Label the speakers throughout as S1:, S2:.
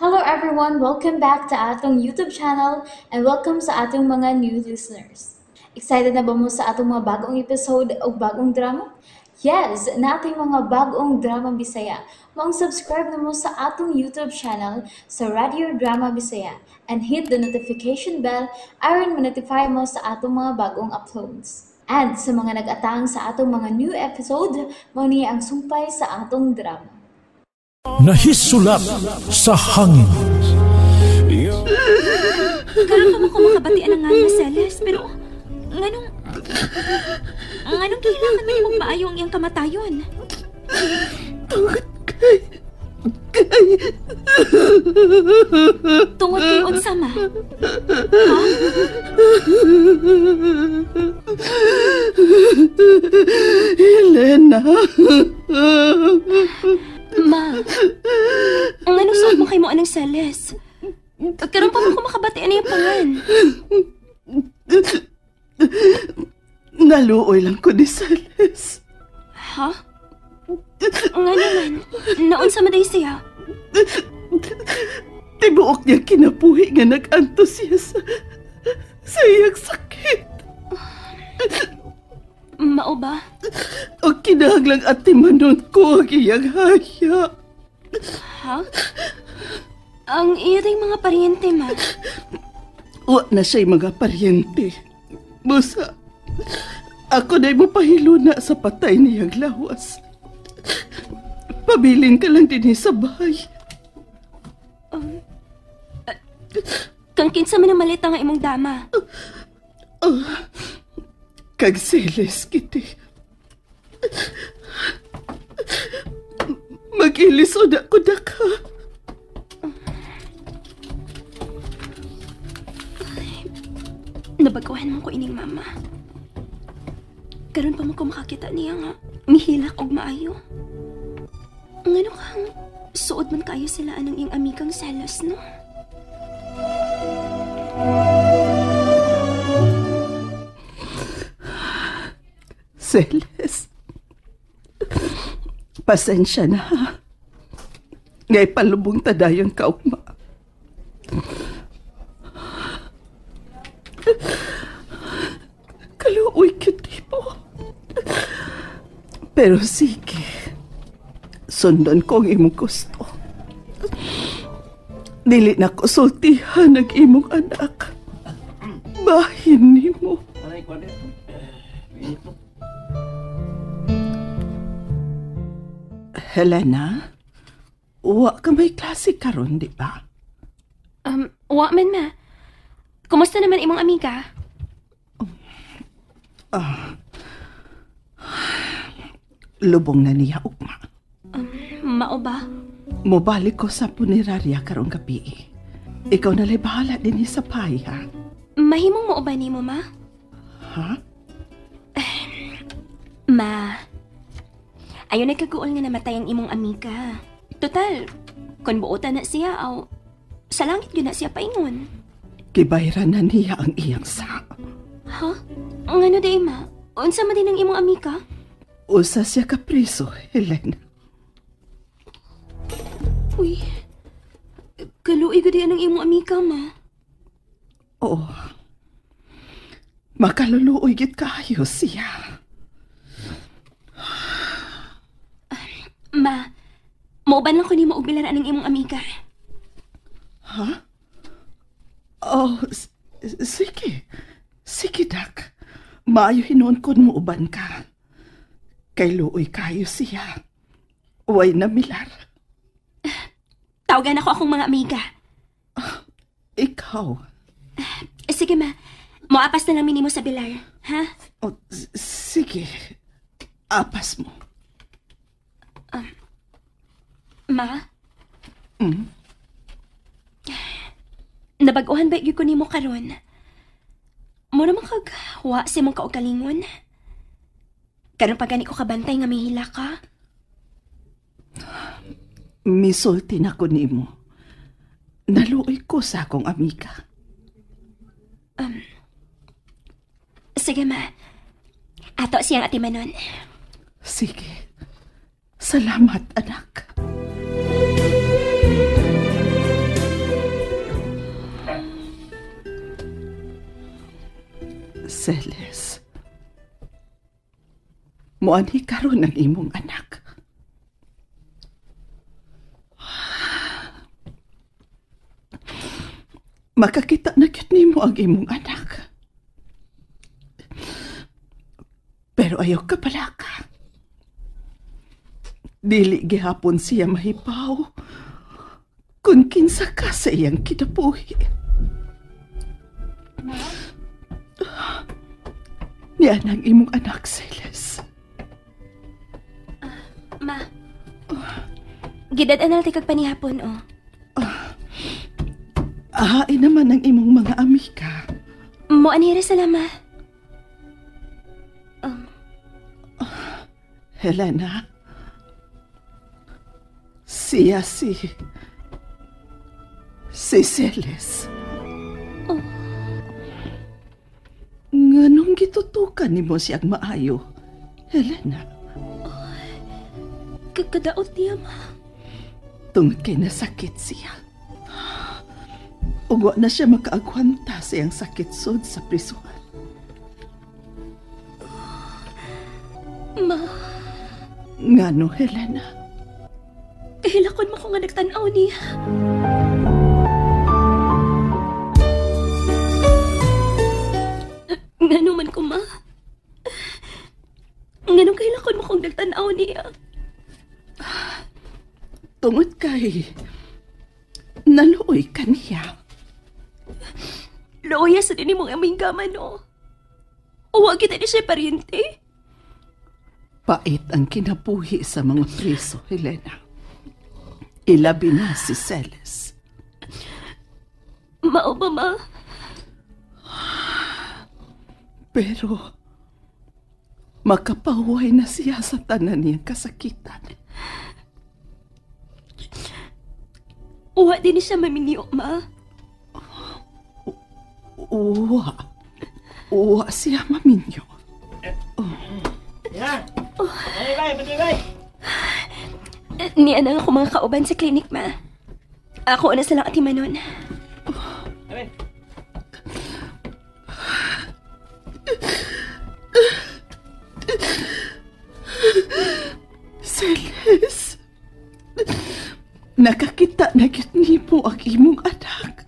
S1: Hello everyone! Welcome back to atong YouTube channel and welcome sa atong mga new listeners. Excited na ba mo sa atong mga bagong episode o bagong drama? Yes! Nating mga bagong drama Bisaya. Maong subscribe na mo sa atong YouTube channel sa Radio Drama Bisaya and hit the notification bell aron ma-notify mo sa atong mga bagong uploads. And sa mga nag-atang sa atong mga new episode, mao ni ang sumpay sa atong drama.
S2: Nahisulat sa hangin.
S3: Karon pa mo ko makabatian ang ngalan, Celes, pero nganong kailangan man imong maayo ang iyang kamatayon?
S4: Tungod kay
S3: Tungod kay unsa, ma? Ha?
S4: Helena.
S3: Ma, nganong suot mo kay mo anang Celes? Karon pa mo ko makabatian ang pangan.
S4: Naluoy lang ko ni Celes.
S3: Ha? Nga naman, naunsa man day siya?
S4: Tibuok niya kinabuhi nga nag-antos siya sa iyang sakit.
S3: Mao ba?
S4: O kinahanglang atimanon ko ang iyang haya.
S3: Ha? Ang iya ding mga paryente, ma.
S4: Wa na siya'y mga paryente. Busa, ako na'y mapahiluna sa patay niyang lawas. Pabilin ka lang din sa bahay.
S3: Kang kinsa man ang malita nga imong dama.
S4: Kag Celes kiti. Mag-ilisod ako na ka.
S3: Nabaguhan mo ko ining mama. Karon pa mo ko makakita niya nga mihilak og maayo. Ngano kang suod man kayo sila anang iyang amikang Celes, no?
S4: Celes, pasensya na. Ngay palubong tadayon kaugma. Kaluoy kiti po. Pero sige, sundon ko ang imong gusto. Dili na ko sultihan ang imong anak. Bahin nimo. Helena, wa ka may klase karon, di ba?
S3: Wa man, ma. Kumusta naman imong amiga?
S4: Lubong na niya ugma.
S3: Mao ba?
S4: Mobalik ko sa punerarya karong gabi. Ikaw na lay bahala din sa pahay, ha?
S3: Mahimong mo ba nimo, ma?
S4: Ha?
S3: Ma, ayon nagkaguol nga namatay ang imong amiga. Total, kung buotan na siya, aw, sa langit yun na siya paingon.
S4: Gibayran na niya ang iyang sa.
S3: Ha? Ngano di, ma? Unsa man din ang imong amiga?
S4: Usa siya kapriso, Helena.
S3: Uy, kaluoy ko di ang imong amiga, ma.
S4: Oo. Makaluluoy gid kayo siya.
S3: Ma, mauban lang ko nimo og bilaran ang imong amiga.
S4: Ha? Oh, sige. Sige, Dak. Maayo hinuon kon mo uban ka. Kay luoy kayo siya. Uway na milar.
S3: Tawagan ako akong mga amiga.
S4: Ikaw?
S3: Sige, ma. Moapas na lang minimo sa bilar, ha?
S4: Oh, sige. Apas mo.
S3: Ma? Mm? Nabag-uhan ba ko nimo karon? Mo naman kag wa sa imong kaugalingon. Karon pa gani ko kabantay nga mihila ka.
S4: Misulti na ko nimo. Naluoy ko sa akong amiga.
S3: Sige, ma. Ato siyang atimanon.
S4: Sige. Salamat, anak. Celes, muanhi karon ang imong anak. Makakita na gyud nimo ang imong anak. Pero ayaw ka palaka. Dili gihapon siya mahipaw kung kinsa ka sa iyang kinabuhi. Niyan ang imong anak, Celes.
S3: Ma. Gidad-an na kag panihapon, oh.
S4: Ahain naman ang imong mga amika.
S3: Mo anhira sila, ma.
S4: Helena. Siya si Celes. Oh. Nganong gitutukan nimo siyang maayo, Helena?
S3: Oh, kadaot niya, ma.
S4: Tungod kay nasakit siya. Ug wa na siya makaagwanta sa iyang sakit sod sa prisuhan.
S3: Ma.
S4: Ngano, Helena?
S3: Kahilakon mo ko nga nagtan-aw niya. Ngano man ko, ma? Nganong kahilakon mo kong nagtan-aw niya?
S4: Tungod kay naluoy ka niya.
S3: Luoya sa din mong aming gaman, no? Uwa kita ni siya paryente.
S4: Pait ang kinabuhi sa mga preso, Helena. Ilabi na si Celes.
S3: Mao ba, ma?
S4: Pero makapahuway na siya sa tanan niyang kasakitan.
S3: Uwa din siya maminyo, ma.
S4: Uwa. Uwa siya maminyo.
S3: Oh. Oh. Niya na ako mga kauban sa klinik, ma. Ako na silang atimanon.
S4: Celes, nakakita na gyud nimo ang imong anak.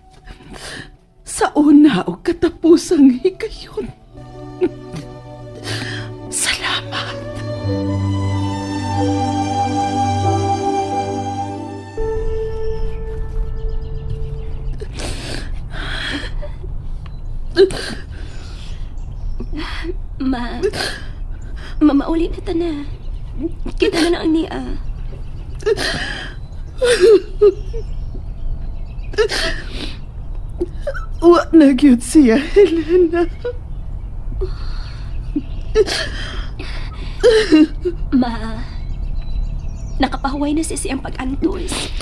S4: Sa una o katapusang higayon. Salamat.
S3: Ma, mamauli na ta na. Kita na lang niya.
S4: Wa na gyud siya, Helena.
S3: Ma, nakapahuway na siya siyang pag-antos.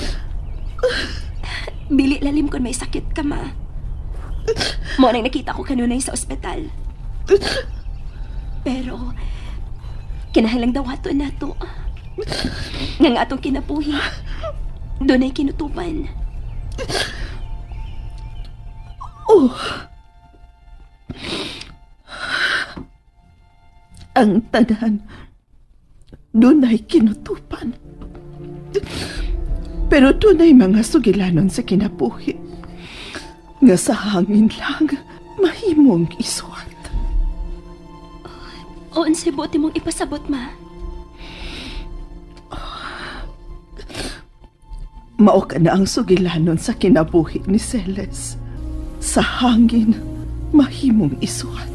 S3: Bili lalim kung may sakit ka, ma. Mo nang nakita ko kanunay sa ospital. Pero, kinahanglang dawaton nato. Nga nga atong kinabuhi, doon ay kinutuban.
S4: Oh. Ang tanan, doon ay kinutupan. Pero doon ay mga sugilanon sa kinabuhi. Nga sa hangin lang, mahimong isuwat.
S3: O, unsay buot mong ipasabot, ma?
S4: Mao ka na ang sugilanon sa kinabuhi ni Celes. Sa hangin, mahimong isuwat.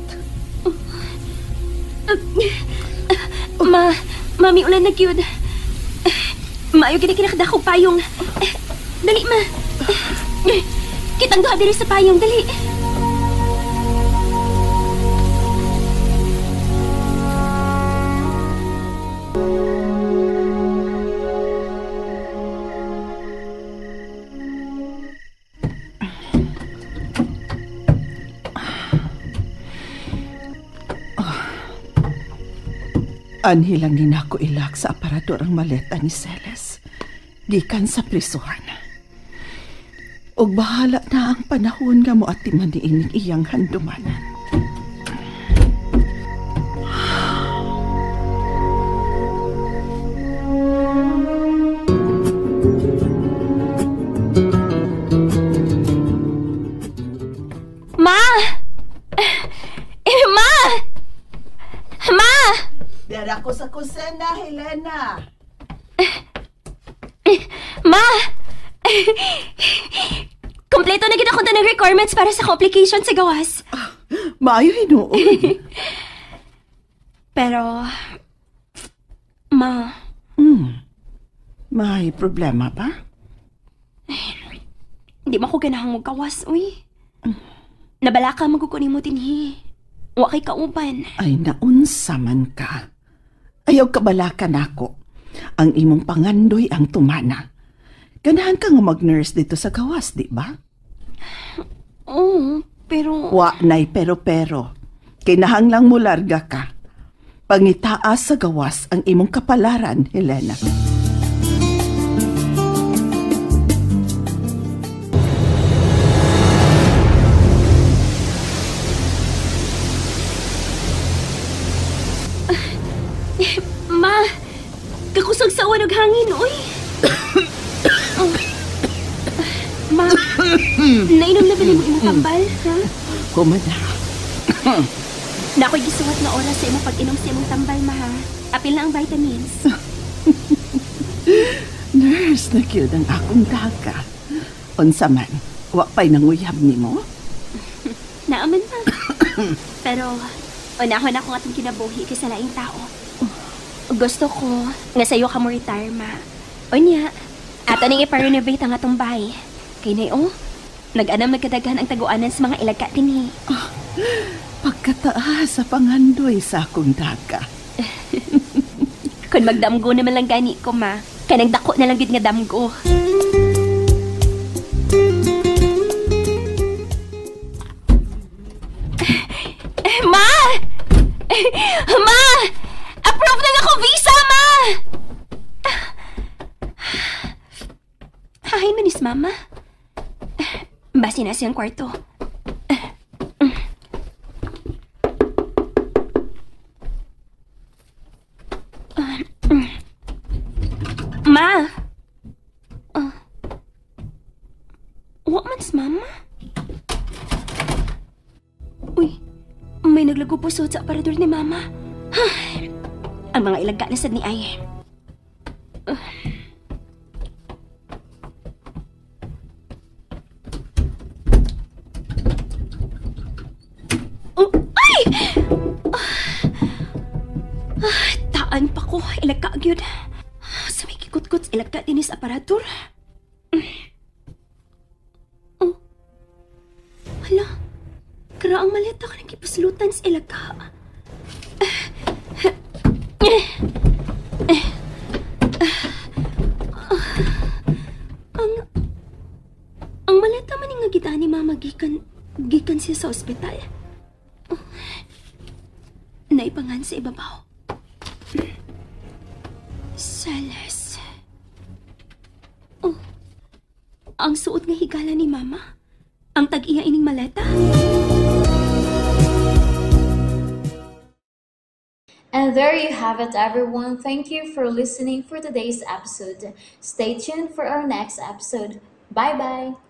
S3: Ma, mami, ulan na gyud. Maayo gini kinakadakog payong. Dali, ma. Kitang duha diri sa payong, dali.
S4: Anhi lang ni nako ilak sa aparador ang maleta ni Celes. Gikan sa prisuhan. Og bahala na ang panahon nga moatiman niining iyang handumanan. na, Helena.
S3: Ma! Kompleto na gid akong tanang requirements para sa application sa gawas.
S4: Maayo hinuon.
S3: Pero, ma...
S4: May problema ba?
S3: Hindi mo ako ganahang magkawas, uy. Nabala ka magkukunin mo dinhi. Wa kay kauban.
S4: Ay, naunsa man ka. Ayaw kabalakan ako. Ang imong pangandoy ang tumana. Ganahan ka nga mag-nurse dito sa gawas, di ba?
S3: Oo, pero...
S4: Wa nay pero-pero. Kinahanglang mo larga ka. Pangitaas sa gawas ang imong kapalaran, Helena.
S3: Ma, kakusog sa uwan og hangin, uy. Ma, nainom na ba nimo imong tambal, ha?
S4: Humana.
S3: Na ako'y gisuwat na oras sa imong pag-inom sa imong tambal, ma, ha? Apil na ang vitamins.
S4: Nurse, na gyud ang akong daga. Unsa man, wa pa'y nanguyab nimo?
S3: Naaman, ma. Pero, unahon ako atong kinabuhi kaysa laing tao. Gusto ko nga sayo ka mo retire, ma. Unya, ato ning ipa-renovate ang atong bahay. Kay nay, oh, nag-anam nagkadaghan ang taguanan sa mga ilagka dinhi.
S4: Oh, pagkataas sa pangandoy sa akong daga.
S3: Kung magdamgo naman lang gani ko, ma. Kanang dako na lang gid nga damgo. Ma! Ma! Approve na ako visa, ma! Hahin man is mama. Basi na siyang kwarto. Ma! Wa man si mama? Uy, may naglagupusod sa aparador ni mama. Ang mga ilagka na sad ni Ay. Oh, ay! Taan pa ko. Ilagka gyud. Sa may kikut-kut, ilagka din sa aparador. Oh. Hala. Karaang maleta ka nang gipaslutan sa ilagka. Ang maleta man nga gita ni mama gikan siya sa ospital. Naipangan sa ibabaw. Salas. Oh, ang suot nga higala ni mama. Ang tag-iya ining maleta.
S1: And there you have it, everyone. Thank you for listening for today's episode. Stay tuned for our next episode. Bye-bye!